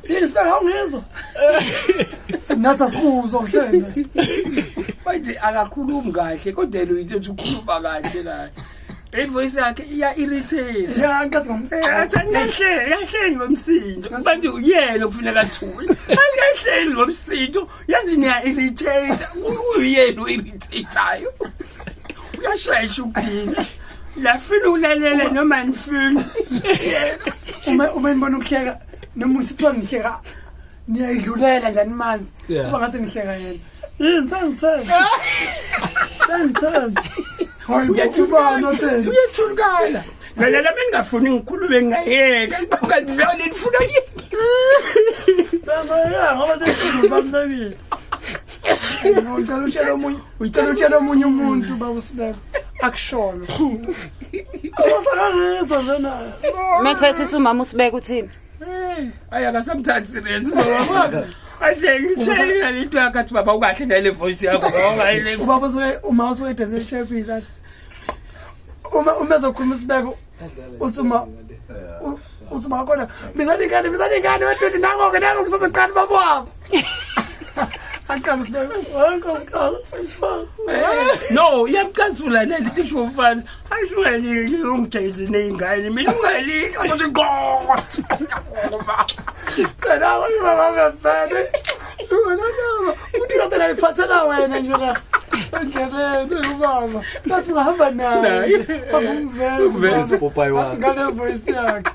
Yini Sibeko, awungizwa? Nathi asikuzwa kuthena. Manje akakhulumi kahle kodwa yena uyithe ukuthi ukhuluma kahle la. Ivoice yakhe iya irritate. Ya nkathi ngom. Athi angahleli, kahleli ngomsindo. Manje uyena kufuneka athule. Angahleli ngomsindo. Yazi niya irritate. Uyena uirritateayo. Uyashesha ukudina. Lafuna ukulalela noma nifuna. Uma nibona ukuhleka noma sithiwa ngihleka niyayidlulela nje animazi. Kuba ngathi ngihleka yena. Yini sengitheni? Sengitheni? Hayi ubani otheni? Uyathulukala. Lalela bengingafuni ngikhulume ngingayeka. Kanti vele nifuna yini? Bengayeka ngoba lesizinto zibalulekile. Ngicela utshele omunye, ucela utshele omunye umuntu baba uSibeko. Akusholo. Abasakangizwa nje naye. Methethisa umama uSibeko uthini? Ayi akasamthathi serious baba. Aje ngitheni le nto yakhe athi baba ukahle nale voice yakho baba le. Ubaba usuke uma usuke edensela ichefisi athi uma ezokhuluma uSibeko uthi uma uthi uma khona bizani ingane bizani ingane wedudu nango-ke nango kusazoqala ubaba wabo. Aqala uSibeko. Hayi nkosikazi sengitheni. No, iyamcasula le nto isho umfazi. Asho ungalili ungijayise ney'ngane mina ungalili ukuthi ngqo. Cela ubaba befene. Wena baba, umuntu ngathi ayiphathela wena nje la. Endleleni ubaba. Ngathi ungahamba naye. Naye. Angumvezi. Umveze upopayi wakhe. Ngale voice yakhe.